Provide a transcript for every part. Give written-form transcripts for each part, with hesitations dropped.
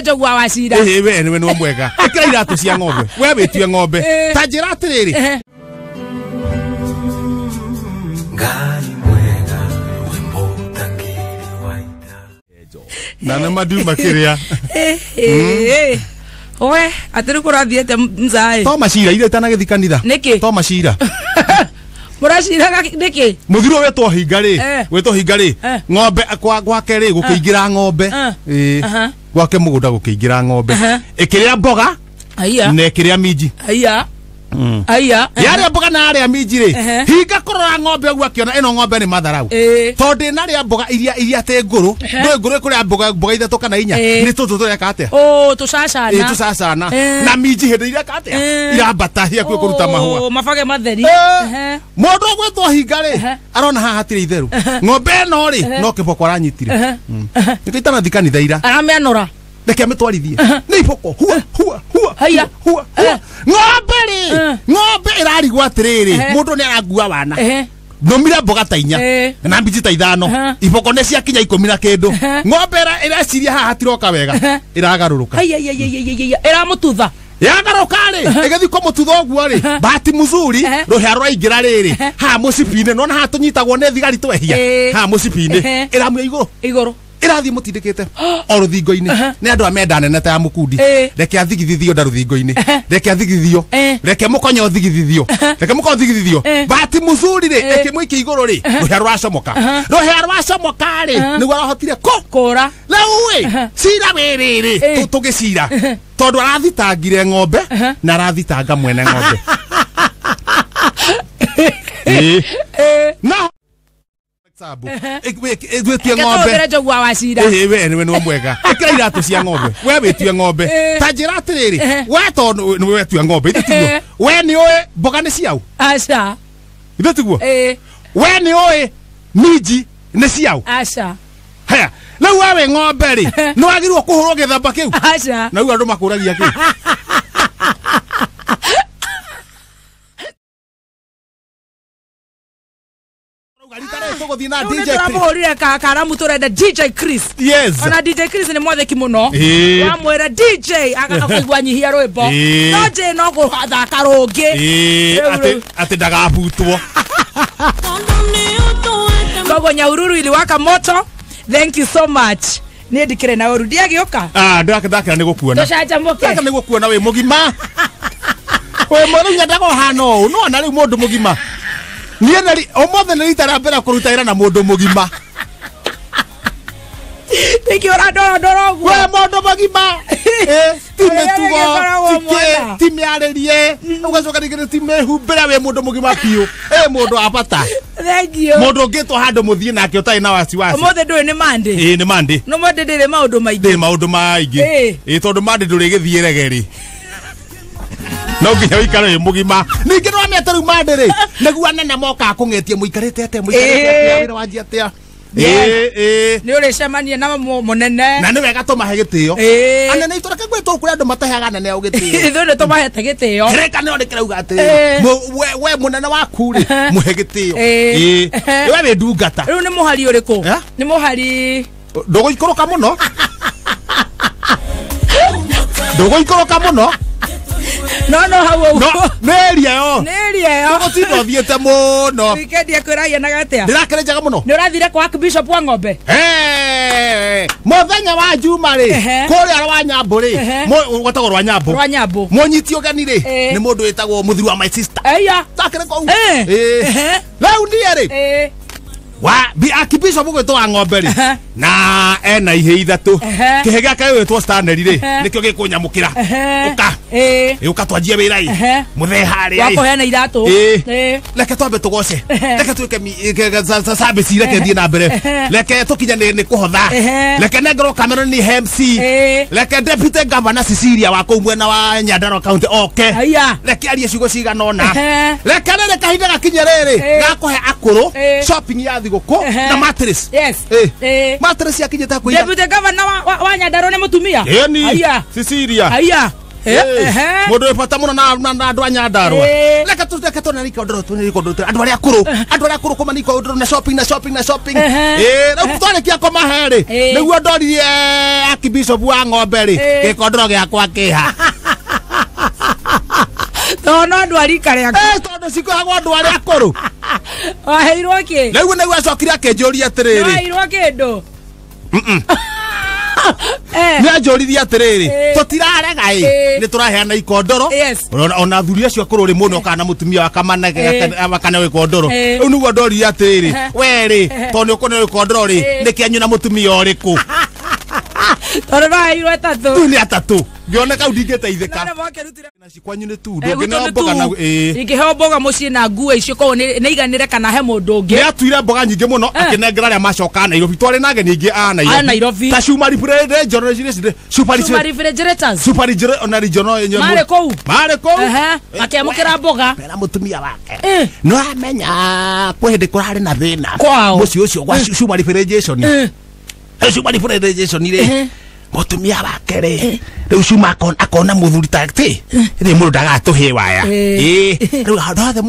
Tũhũthĩre njogua wa cira. Ĩhĩ, we nĩwe nĩwe mwega. Ĩkĩra iratũ cia ng'ombe. We wĩtue ng'ombe. Ta njĩra atĩrĩrĩ. Na nĩ mandiuma kĩrĩa. We, atĩ rĩu kũrathiĩte mzaĩ. To macira iria itanagĩthiĩ kanitha. Nĩkĩ? To macira. Mũraciraga nĩkĩ? Mũthiro wetwo hinga rĩ, wetwo hinga rĩ, ng'ombe gwake rĩ gũkĩingĩra ng'ombe. Ĩĩ. Gwake mũgũnda gũkĩingĩra ng'ombe. Ĩkĩrĩa mboga. Aya. Na ĩkĩrĩa minji. Aya. Aya. Yarĩa mboga na yarĩa minji rĩ, hinga kũrora ng'ombe ũguo akĩona ĩno ng'ombe nĩ matharau. Tondũ ĩnarĩa mboga iria atĩ ngũrũ, ndũĩ ngũrũ ĩkũrĩa mboga ithatũ kana inya, nĩ tũtũ tũreka atĩa? Oh, tũcacana. Ĩ, tũcacana. Na minji hĩndĩ ireka atĩa? Irambata hakuhĩ kũruta mahũa. Mabage matheri. Mũndũ ũgwĩtwo hinga rĩ, arona haha hatirĩ itheru. Ng'ombe ĩno rĩ, no kĩboko aranyitire. Nĩkĩo itanathiĩ kanitha ira. Aramĩanũra. Reke amĩtwarithie. Nĩ iboko. Hua, hua, hua, Haya. hua, hua. Ng'ombe rĩ, ng'ombe ĩrarigwo atĩrĩrĩ, mũndũ nĩ arangua wana. Nũmire mboga ta inya na mbiji ta ithano, iboko nĩ ciakinya 10 na kĩndũ. Ng'ombe ĩreciria haha hatiroka wega, ĩragarũrũka. Ĩramũtutha. Yagarũka rĩ, ĩgĩthiĩ kũmũtutha ũguo rĩ, bahati mzuri rũhĩa rũraingĩra rĩrĩ haha mũcibi-inĩ. Nĩwona haha tũnyitagwo nĩ thigari twehia, haha mũcibi-inĩ ĩramuya igũrũ. Igũrũ. Ĩrathiĩ mũtindĩkĩte o rũthingo-inĩ. Nĩ andũ a menda nene ta ya mũkundi. Reke athigithithio nda rũthingo-inĩ. Reke athigithithio. Reke mũkonyo thigithithio. Reke mũkonyo thigithithio. Bahati mzuri rĩ, ĩkĩmũikia igũrũ rĩ, rũhĩa rũracomoka. Rũhĩa rwacomoka rĩ, nĩguo arahotire kũra. Rĩu ĩ, cira wĩ rĩrĩ, tũgĩcira. Tondũ arathitangire ng'ombe na arathitanga mwene ng'ombe. Na sabu wĩtue ng'ombe. Reke njogua wa cira. Ĩhĩ, we nĩwe nĩwe mwega. Ĩkĩra iratũ cia ng'ombe. We wĩtue ng'ombe. Ta njĩra atĩrĩrĩ, we tondũ nĩwe wetue ng'ombe, ithe tiguo. We nĩũĩ mboga nĩ ciaũ? Aca. Ithe tiguo. We nĩũĩ minji nĩ ciaũ? Aca. Haya, rĩu we wĩ ng'ombe rĩ, nĩwagĩrĩirwo kũhũrwo gĩthamba kĩu? Aca. Na rĩu andũ makũragia kĩ? Na DJ Chris. Karamu tũrenda DJ Chris. Yes. Ona DJ Chris nĩ mwathĩki mũno. Wamwĩra DJ agakũigua nyihia rwĩmbo. No J no gũthaka rũngĩ. Atĩ ndagabutwo. Koguo Nyahururu iliwaka moto. Thank you so much. Niĩ ndikĩrĩ na ũru. Ndiagĩũka? Ah, ndakĩra nĩ gũkuona. Tũcanjamũke. Ndakĩra nĩ gũkuona wĩ mũgima. Wĩ mũrĩu nyendaga ũhana ũũ. Nĩwona rĩu mũndũ mũgima. Niĩ nĩ ũmũthĩ nĩ rita rĩa mbere kũruta wĩra na mũndũ mũgima. Nĩkĩ ũrandorondora ũguo? We mũndũ mũgima. Ti mĩtugo, ti mĩarĩrie, ũgacoka rĩngĩ ti mĩhumbĩre. Wĩ mũndũ mũgima biũ. Mũndũ wa bata. Thank you. Mũndũ ũngĩtwo handũ mũthiĩ nake ũtarĩ na wasiwasi. Ũmũthĩ ndũĩ nĩ Monday. Ĩĩ nĩ Monday. No Monday ndĩrĩ maũndũ maingĩ. Ndĩrĩ maũndũ maingĩ. Ĩĩ tondũ Monday ndũrĩgĩthiĩ rege rĩ. No nginya ũikare wĩ mũgima. Ningĩ nĩwamenya rĩu Monday rĩ, nĩguo anene mokaga kũng'etia mũikarĩte atĩa, mũikarĩte atĩa, wĩra wanjia atĩa. Ĩĩ. Nĩ ũrĩcemania na mũnene. Na nĩ wega tũmahe gĩtĩo. Anene aitũ reke ngwĩtwo kũrĩ andũ mataheaga anene ao gĩtĩo. Ithuĩ nĩ tũmahete gĩtĩo. Kĩrĩkanĩro nĩ kĩrauga atĩrĩrĩ, we mũnene waku rĩ, mũhe gĩtĩo. Ĩĩ. We wĩ ndungata. Rĩu nĩ mũhari ũrĩkũ? Nĩ mũhari ndũgũikũrũka mũno. Ndũgũikũrũka mũno. No no hau ũguo. Nĩ area ĩyo. Nĩ area ĩyo. Tũgũtinda ũthiĩte mũno. Weekend ĩkwĩrahianaga atĩa? Ndĩrakĩrĩ njega mũno. Nĩ ũrathire kwa Archbishop wa ng'ombe? Mũthenya wa Juma rĩ, kũrĩa rwa Nyambũ rĩ, gwetagwo rwa Nyambũ. Rwa Nyambũ. Mũnyiti ũgeni rĩ, nĩ mũndũ wĩtagwo mũthuri wa my sister. Aya. Ndakĩrĩ kũu. Rĩu niĩ rĩ, wa Archbishop ũgwĩtwo wa ng'ombe rĩ, na ena ihĩ ithatũ. Kĩhĩ gĩake gĩgwĩtwo Stanley rĩ, nĩkĩo gĩkũnyamũkĩra. Ũka. Ũka twanjie wĩra ĩ. Mũthee harĩa ĩ. Wa kũheana iratũ. Reke twambe tũgoce. Reke twĩke service, reke thiĩ na mbere. Reke tũkinye nĩ kũhotha. Reke nengerwo Cameron nĩ MC. Reke Deputy Governor Cecilia wa kũu mwena wa Nyandarua County oke. Reke arie ciugo cigana ũna. Reke rĩrĩ kahinda gakinye rĩrĩ gakũhe akũrũ shopping ya thigũkũ na mattress. Yes. Mattress yakinyĩte hakuhĩ. Deputy Governor wa Nyandarua nĩ mũtumia? Ĩni. Cecilia. Aya. Mundu wi bata muno na andu a Nyandarua. Reke reke tuone ikondoro tuone ikondoro andu aria akuru andu aria akuru kuma ikondoro na shopping na shopping na shopping. Riu twarikia kũmahe rĩ nĩguo ndoririe Archbishop wa ng'ombe rĩ gĩkondoro gĩakwa kĩha. Tondũ no andũ a rika rĩaku. Tondũ cikohagwo andũ arĩa akũrũ. Waheirwo kĩ? Rĩu nĩguo acokire akĩnjũria atĩrĩrĩ. Waheirwo kĩndũ? Nĩ anjũririe atĩrĩrĩ tũtirarega ĩ nĩ tũraheana ikondoro ona athuri acio akũrũ rĩ mũno kana mũtumia wakamane gĩkondoro. Rĩu nĩguo ndoririe atĩrĩrĩ we rĩ tondũ nĩ ũkũneo gĩkondoro rĩ nĩ kĩanyu na mũtumia ũrĩkũ? Tondũ waheirwo atatũ. Rĩu nĩ atatũ. Ngĩona kau ndingĩteithĩka. Na cikwanyu nĩ tu ndũngĩneo mboga na ingĩheo mboga mũciĩ na nguo icio koguo nĩ iganĩre kana he mũndũ ũngĩ. Nĩ atuire mboga nyingĩ mũno akĩnengera arĩa macoka Nairobi. Twarĩ na ageni aingĩ a Nairobi. Ta Shuma refrigerators. Super regional marĩ kũu. Marĩ kũu. Makĩamũkĩra mboga. Mera mũtumia wake. No amenya kwĩ hĩndĩ kũrarĩ na thĩna. Mũciĩ ũcio gwa Shuma refrigeration. Shuma refrigeration rĩ mutumia wake rĩ rĩu Cuma akona mũthuri ta ti rĩ mũndũ ndagatũhĩ waya rĩu handũ hothe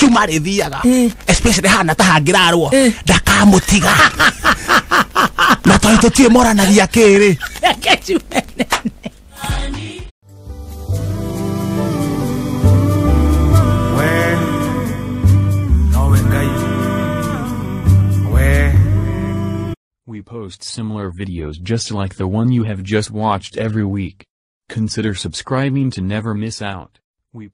Cuma rĩthiaga especially hana ta hangĩrarwo ndakamũtiga na tondũ tũtiĩ moranagia kĩ rĩ. We post similar videos just like the one you have just watched every week. Consider subscribing to never miss out. We